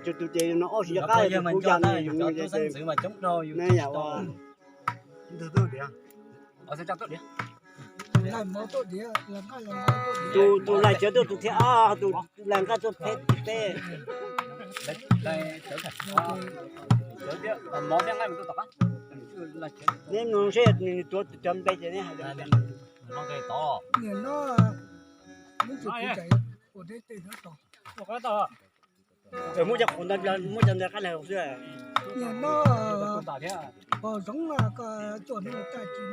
Tsuas tus ces no ob tsis nco qab kuv yog tus xeeb ntxwv mas coob dhau yus ne yam ua. Tus tus laig tsawv tuaj tus thib ob, tus laig nqaij tuaj thib peb. Neb mloog seb nws tuav cov npe ces neb hais. Muab cov qhov ntawd, muab cov ntawd qab lag xwb. Nim no pog Zoov koj coj hnub tag kis,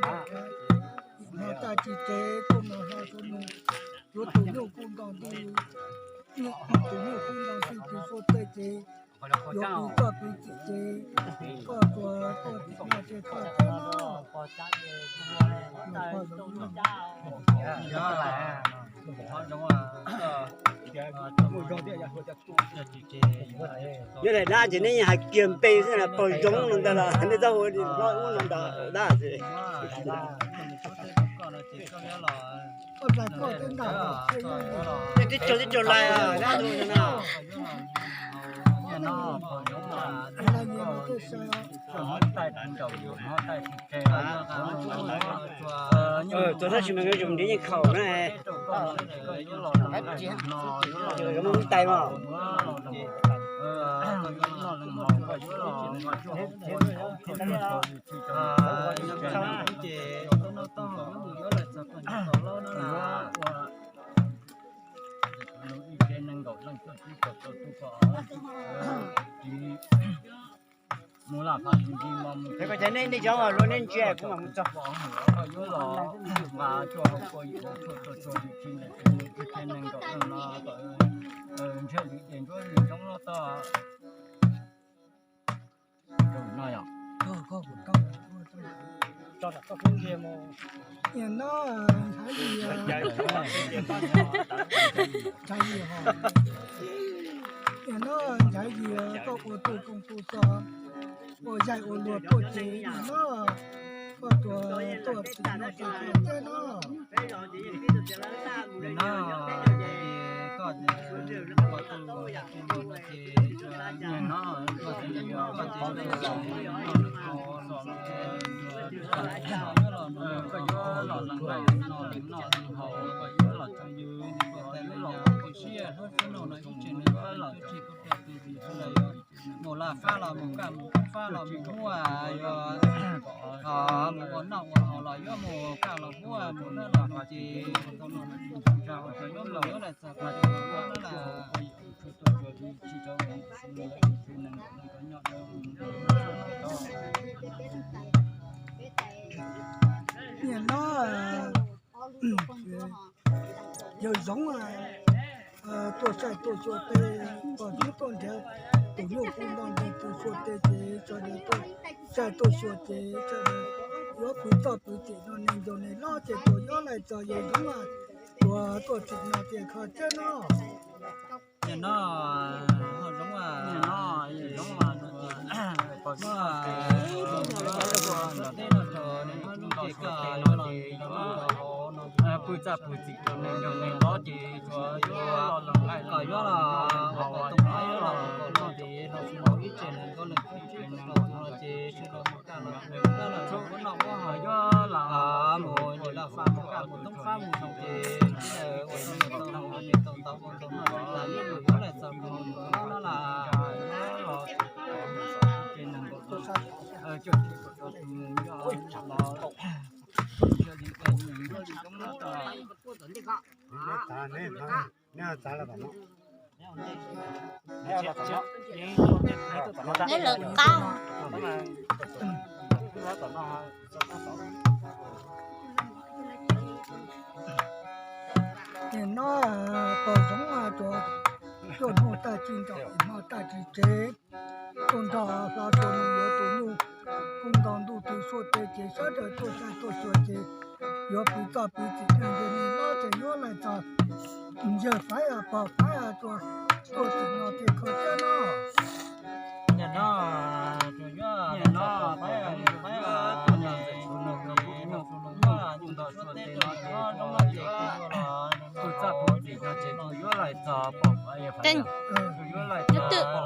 hnub tag kis tsev tuaj no hlo rau nws, yuav tus nyuj kuj nto ntws, tus nyuj kuj nto ntws tus suav tej ces yuav pw txoj pw txim ces koj tsuas tuaj tim no ces koj tsev no. Nyob daim dab ces neb yeej hais kiag npe xwb na, pog Zoov no ntag los nej txhob hu li no ub no ntawd dab. Tib caug tib caug lais dab tus no. Txog tab sis mas zoo nrhiav yeej khaum na. Zoo tais mas. Mus laj fa tsis nti mo mus. Ces koj cov nej nej cov mas luag nej ntsia kuv mam mus txog. Koj yuav los mas tsuas koj yuav tsuas tsuas tsuas yus tsis ntawm tus tus tsev neeg nkaum leej no kom ntshe li ces ntsuab li ntsoov los tau. Nim no ntshav yis, ntshav yis ho, nim no ntshav yis koj ua tuj kooj tuj txog, ua yaig ua luag tuaj ces nim no koj tuaj tuaj txim no ces koj txeb no. Nim no koj ua tuj kooj tuj txog ces nim no koj txiv koj txiv koj yuav los lees nqaij no lees noj lees haus, koj yuav los tsoo yus, koj yuav los tu siab hlub xwb no no ib tseem yuav los tsis koj tus tus tus tus mus laj fab los mus kaj mus fab los mus muaj yog mus ua noj ua haus los yuav mus kaj los muaj mus laj los ces tau no tsa ua cov yuav los yuav laj txog qhov cov ua laj. Nim no yawg Zoov tuaj saib tuaj xyuas tej, pog Zoov tuaj nrhiav tus nyuj kuj nto ntws tus xyuas tej ces sawv daws tuaj saib tuaj xyuas ces sawv daws yuav pw txoj pw txim no neeg ncaus neeg hlob ces tuaj yuav laj txog yawg Zoov tuaj tuaj txim no ces kho txeb no. Nim no ho Zoov, Zoov pog Zoov los teb no rau nws lub ntuj ces koj yuav los pw txoj pw txim rau neeg ncaus neeg hlob ces tsuas yuav los kom yuav los kom tooj qab yuav los kom noj ces los xwb no ib tseem neeg nkauj leej twg ib tseem neeg laus no ces sawv daws mus kaj los mus kaj los mus ua noj ua haus yuav los mus ces los fab mus kaj mus toob fab mus zoo ces sawv daws ua neeg tau noj ces tau ntau ua ntau noj tas yuav mus yuav laj txog mus no las los ces neeg nkaus tuaj saib coj tsis kom tau tus yog los Neb lawv qab. Nim no pog Zoov tuaj hnub tag kis nraum hmo tag kis tsev, tuaj nrog hlob tuaj nug yuav tus nyuj kuj nto ntws tus xyuas tes ces sawv daws tuaj saib tuaj xyuas ces yuav pw txoj pw txim neeg ncaus neeg hlob ces yuav laj txog yawg Faib pog Faib tuaj, tuaj txim no ces kho txeb no. Nim no tsuas yuav nim no Faib, Faib tus neeg ncaus tus nyuj kuj nto xyuas tes no ces zoo no ces kuj yuav los pw txoj pw txim no ces kuj yuav laj txog pog Faib, yuav laj txog pog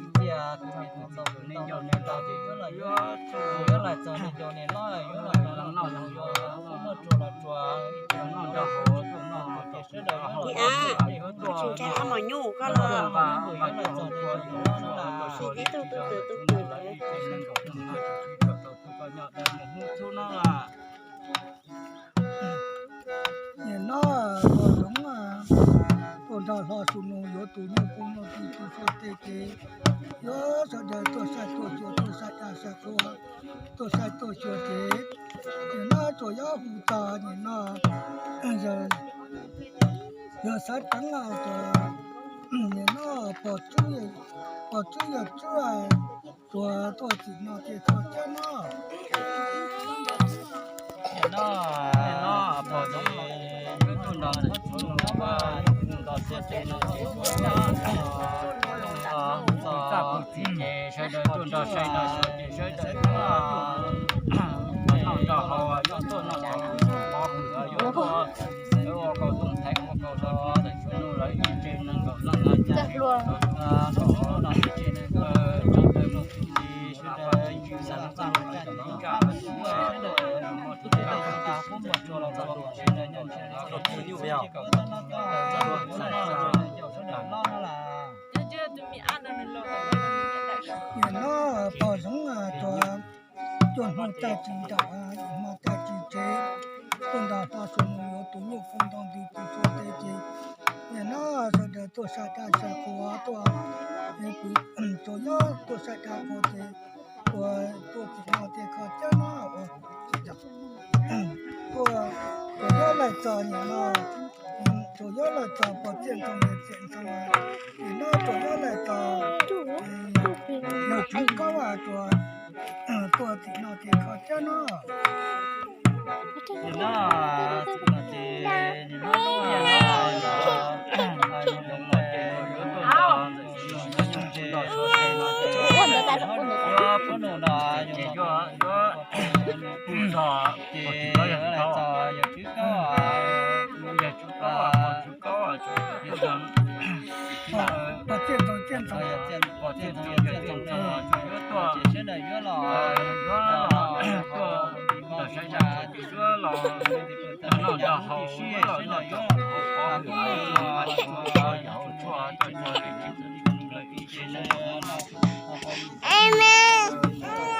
ib tiag, tus me tus ntau tus me ncaus niam ntau ces yuav los yuav, yuav los txog niam ncaus niam hlob yuav los noj los yuav, noj tsuag los tsuag, noj nrog haus tuaj noj ces sawv daws yuav los tsis ntshai ob mos nyuj koj los, yuav los txog niam ncaus niam hlob no las. Ib tug tub twm tub twm nim no pog zoov tuaj nrog hlo su nus yuav tus nyuj kub noj tij tus suav teb ces yuav sawv daws tuaj saib tuaj xyuas tuaj saib dab saib qhua, tuaj saib tuaj xyuas ces nim no tsuas yuav hu txog nim no yog xav teev tus nim no pog Tswb, pog Tswb yog Tswb Tuam tuaj txhim no ces kho cab no. No, no, pog Zoov, yuav tuaj nrog ntxawm Tswb Nuj Npab mus nto siab tes no ces yuav txog txaj puag txim ces sawv daws tuaj nrog saib nrog xyuas ces sawv daws tuaj noj nrog haus, yuav tuaj noj nrog haus, yuav tuaj ua kaus tooj thaiv ua kaus rau ntxawm Tswb Nuj lawv ib tsev neeg nkaum leej no cas, nrog no ib tsev neeg sawv daws mus txuj ci sawv daws tsis xav txaj muag tsis txaj muag, sawv daws mus txuj ci tau tau tas huab muag tsuag los txog tus tsev neeg nyob ntsia no ces kaum txaj no tau, sawv daws los no las. Nim no pog Zoov tuaj, tuaj hnub tag kis nraum, hmo tag kis tsev, tuaj nrog hlo su nus yuav tus nyuj kub noj tij tus suav teb ces nim no sawv daws tuaj saib dab saib qhua tuaj, tsuas yog tuaj saib dab qhua ces tuaj, tuaj txhim no ces kho cab no ua tsis tau. Tuaj, tsuas yog lawm txog nim no, tsuas yog lawm txog pog Txiaj Ntxoo yawg Txiaj Ntxoo, nim no tsuas yog lawm txog yawg Tswv Kaub tuaj, tuaj txhim no ces kho cab no. Nim no txhim no ces nim no tuaj no, yuav tuaj nrog ntxawm Tswb Nuj nyob ntsia no ces yuav pub nus no ces yuav, yuav txog ces yawg Tswv Kaub, yawg Tswv Kaub, Tswv Kaub, Pog Txiaj Ntxoo, Txiaj Ntxoo, Pog Txiaj Ntxoo, Txiaj Ntxoo, yuav tuaj ces sawv daws yuav los, yuav los tuaj nrog saib zaj ces yuav los noj nrog haus, yuav los noj nrog haus pov hwm, yuav los yos tshuaj rau cov niam txiv kwv tij lawv ib tsev neeg no. Amen.